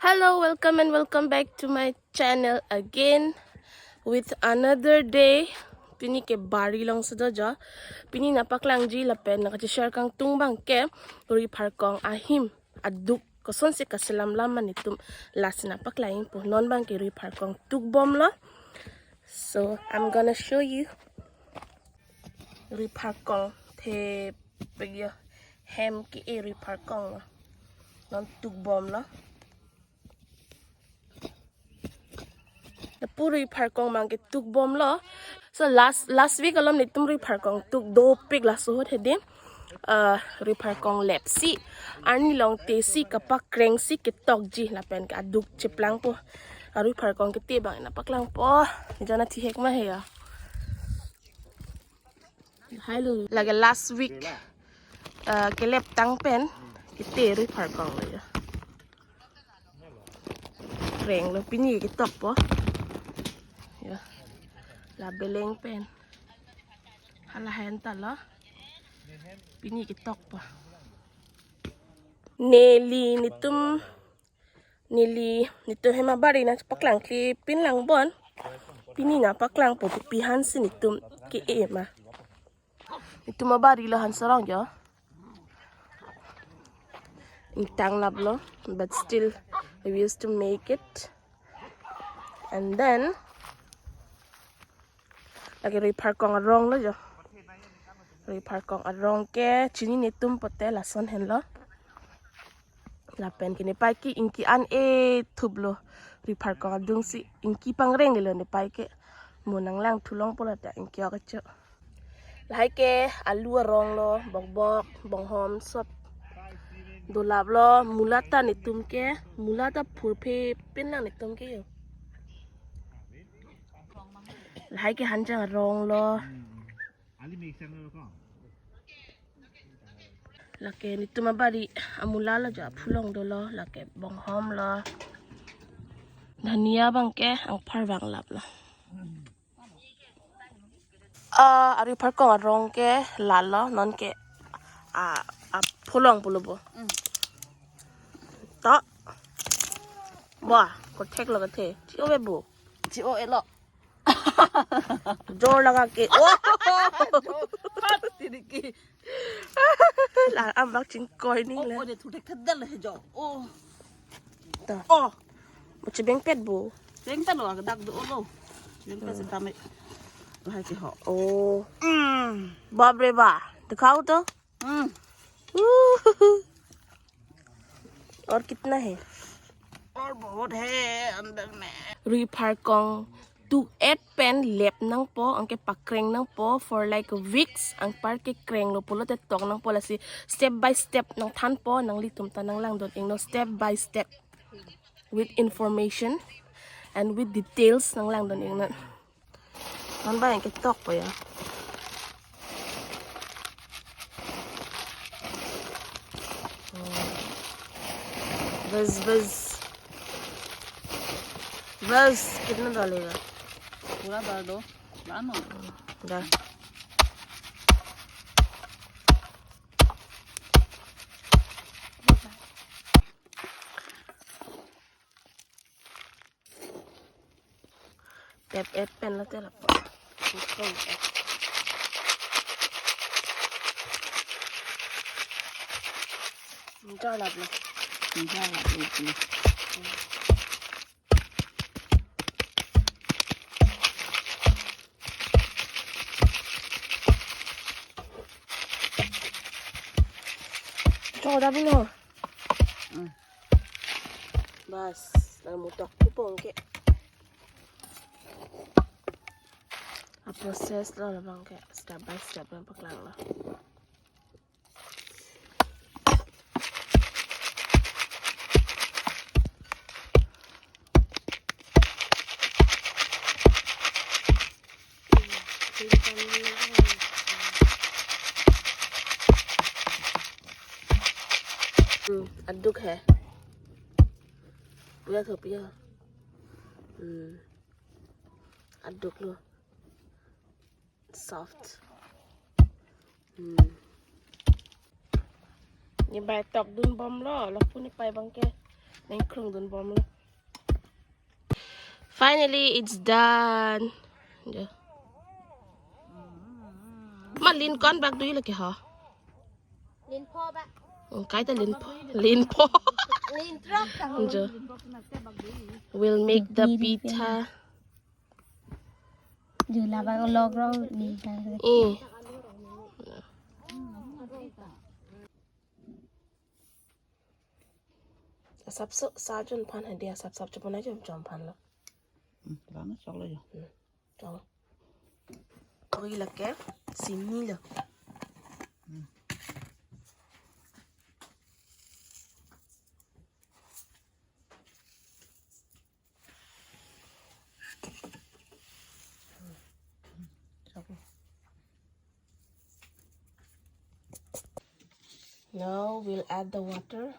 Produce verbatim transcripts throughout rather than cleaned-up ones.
Hello, welcome and welcome back to my channel again with another day. Pini ke bari alongsi do jo. Pini nangpaklangji lapen nangkacheshare kangtung abang ke rui pharkong ahim aduk kosonsi kaselam lam ma netum lasi nangpaklangpo. Non abang ke rui pharkong tukbomlo. So I'm gonna show you rui pharkong the pegyo hem ke-e rui pharkong lo. Non tukbomlo. Lapu rui pharkong abang ke tukbomlo. So last last week alom netum rui pharkong tuk dopik laso ahut hedi. Uh, rui pharkong lepsi arni along tesi kapakrengsi ketokji lapen ke aduk cheplangpo. Arui pharkong kete abang nangpaklangpo. Jana thihek ma he ya. Hello. Lake last week uh, keleptang pen kete rui pharkong lo ya. Krenglo, pini ketokpo. Ya. La beleng pen. Hala hen ta lo. Pini ketokpo. Neli netum neli netum hem abari nangpaklangkle pin lang bon. Pini nangpaklangpo pi hansi netum ke-e ma. Netum abari lo han sarong jo. Ingtang laplo, but still we used to make it. And then lake rui pharkong arong lo jo. Rui pharkong arong ke chini netum pote lason henlo. Lapen ke nepai ke ingki an-e thuplo. Rui pharkong adungsi ingki pangreng delo nepai ke. Mo nanglang thulong pola ta ingki ok acho. Lahai ke alu arong lo, bokbok, bonghom, sop. Dolaplo, mula ta netum ke, mula ta phurphe pin lang netum ke yo. Lahai ke hanjang arong lo. Lake netum abari amula lo jo, aphulong dolo, lake bonghom lo. Dhania abang ke angphar vanglaplo. Ah, arui pharkong arong ke lalo, non ke ah, aphulong pulo bo. Mm. To. Wah, kothek lo kethe. Chi-o ve bo. Chi-o-e lo. Jor laga ke. Oh. Phat tini ki. La ambak chingkoi ning Oh, le. Oh, de thu thek thadal le jo. Oh. Ta. Oh. Mo chibeng pet bo. Beng ta lo, dak do lo. Beng ta sitame. Lahai ke ho. Oh. Mm. Bap re ba. Dikhao to. Mm. और कितना है? और बहुत है अंदर में। Rui pharkong tuk-et pen lep nangpo, anke pakreng nangpo for like weeks, anpar ke krenglo pulote tok nangpo, lasi step by step nangthanpo, nanglitum ta nanglangdun ingno step by step with information and with details nanglangdun ingno. Non abang ketokpo ya. बस बस बस, कितना डालेगा? पूरा डाल दो। लानो। दा। Tep-et pen lo te lapu. Jar laplo. Jar laplo. Cho da bino. Hmm. Bas, nang mutok kupon ke. A process lo labang ke, step by step nangpaklanglo. Hmm, aduk hai. Piya tho piya. Hmm. Aduk lo. Soft. Hmm. Nepai tokdunbomlo, lapu nepai abang ke. Nangkrung dunbomlo. Finally, it's done. Jo. Ma lin ko-an bak do-i lake ho? Lin pho ba. Oh, kaita lin pho. Lin pho. Lin throk ta ho. Jo. We'll make the pita. Jula ba log ro ni. Eh. Asapso sa jon aphan hadi asapsap chepon ajo chom aphan lo. Hmm, lana choklo jo. Hmm, chok. Oi lake sini lo. Hmm. Choklo. Now we'll add the water.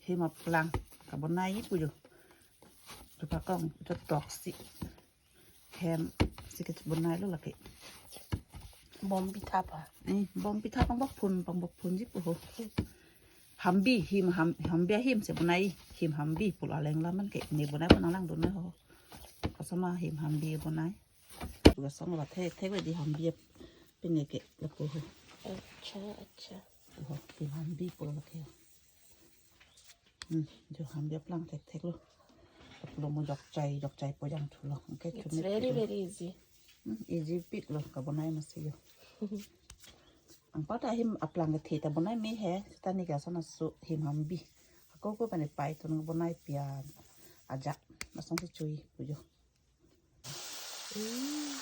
Him aplang kabonai pu jo. Chupakong chotok si. Hem si kebonailo lake. Bom pita pa. Eh, bom pita pang bok phun, pang bok phun ji pu ho. Hambi, him ham, hambi ahim si bonai, him hambi pulo aleng laman ke ne bonai pon langdun ho. Kosoma him hambi bonai. Kosoma ba thekthek di hambi pine ke lapu ho. Acha, acha. Ho, him hambi pulo lake. Hmm, jo hambi aplang thekthek lo. Lapu lo mo jokchai, jokchai pojang thulo. Okay, it's very, very easy. Hmm, easy pik lo kabonai masi jo. Anparta him aplang kethe ta bonai me he, seta ne ke ason aso him hambi. Ako ko pane pai tun bonai pian. Ajak, masong si chui pu jo. Hmm.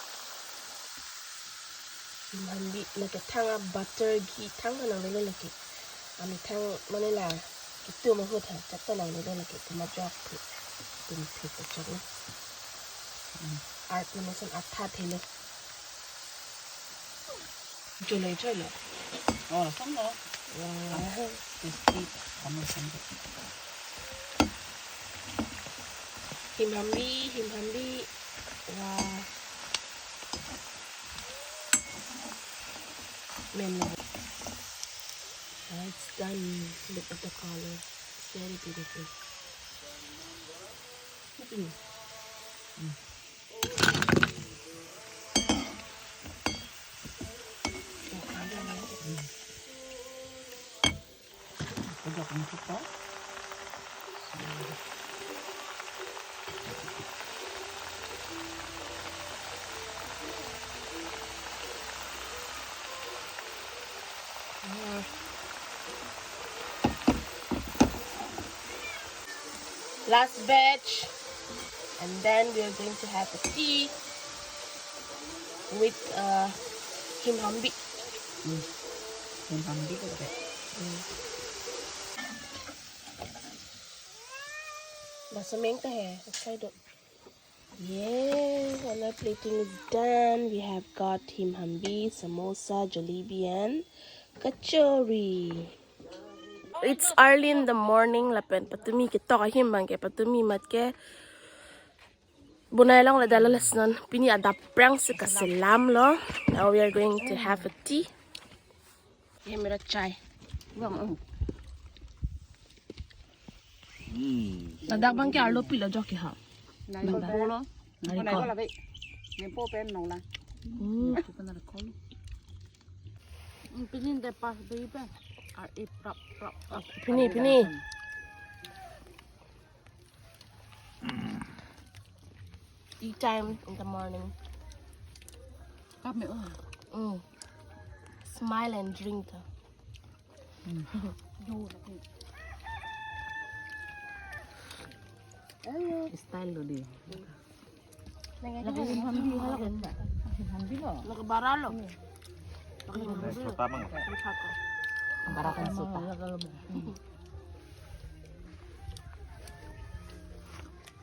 Him hambi lake thang a butter ghee thang ta nanglelo lake. Amethang mane la kitum ahut ha chak ta nanglelo lake, tum ajok thu. Tum thek ta chok lo. Hmm. Art ni masan atha thelo. Jolai choi lo. Oh, lason lo. Wow. Tasty. Kamu lason lo. Him hambi, him hambi. Wow. Men lo. Now it's done. Look at the color. It's very beautiful. Mm. Mm. Pajak ni kita. Last batch, and then we are going to have a tea with, uh, him hambi. Hmm. Him hambi ko de. Hmm. Laso meng ta he, achai do. Yes, all our plating is done. We have got him hambi, samosa, jalebi, and kachori. It's early in the morning, lapen patumi ketok ahim abang ke, patumi mat ke bonai longle dala lason. Pini adap prang si kaselam lo. Now we are going to have a tea. Ye mera chai. Bang, oh. Hmm. Ladak abang ke arlo pilo jok ke ha. Narikol. Bang. Bolo. Narikol. Narikol lagi. Nempo pen nong lang. Hmm. Itu kan narikol. Hmm, pinin de pas de ipe. Ar ip rap rap rap. Pini, pini. Tea time in the morning. Cup me, oh. Mm. Smile and drink. Mm. Style lo di. Lagi him hambi, halo kan? Him hambi lo. Lagi bara lo. Lagi him hambi lo. Sota mang. Bara kan sota.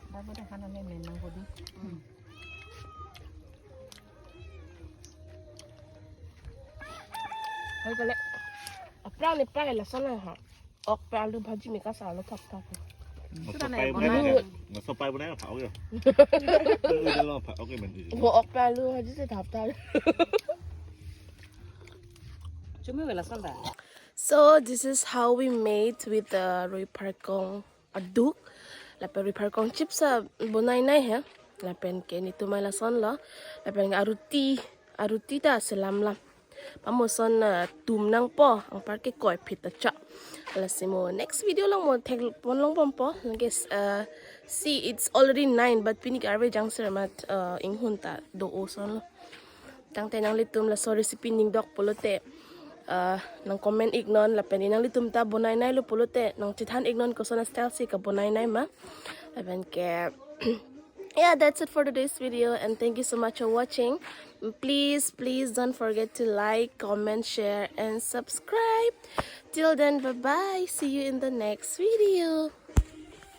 Bago de hana ne menang kodi. Hai kale. Aphrang ni prai la sana ha. Ok pe alu bhaji me kasa lo thak thak. Sopai bonai. Sopai bonai, phak ok. Lo phak ok men. Bo ok palu haji se thap thap. Chumi wela sonda. So this is how we made with the rui pharkong aduk. Lapen rui pharkong chips a bonai nai he. Lapen ke netum mai lason lo. Lapen aruti, aruti ta selam lam. Pamoson, uh, tum nangpo, anpar ke koi phit ta cha. Lasi mo next video along mo thek pon long bompo. Lagi, uh, see, it's already nine, but pini ke arve jangser mat, uh, inghun ta do oson lo. Tangte nanglitum laso recipe ningdok pulote, uh, nang comment iknon lapen nanglitum ta bonai nai lo pulote nang chethan iknon koson a style si kabonai nai ma. Lapen ke, yeah, that's it for today's video, and thank you so much for watching. Please, please don't forget to like, comment, share, and subscribe. Till then, bye bye. See you in the next video.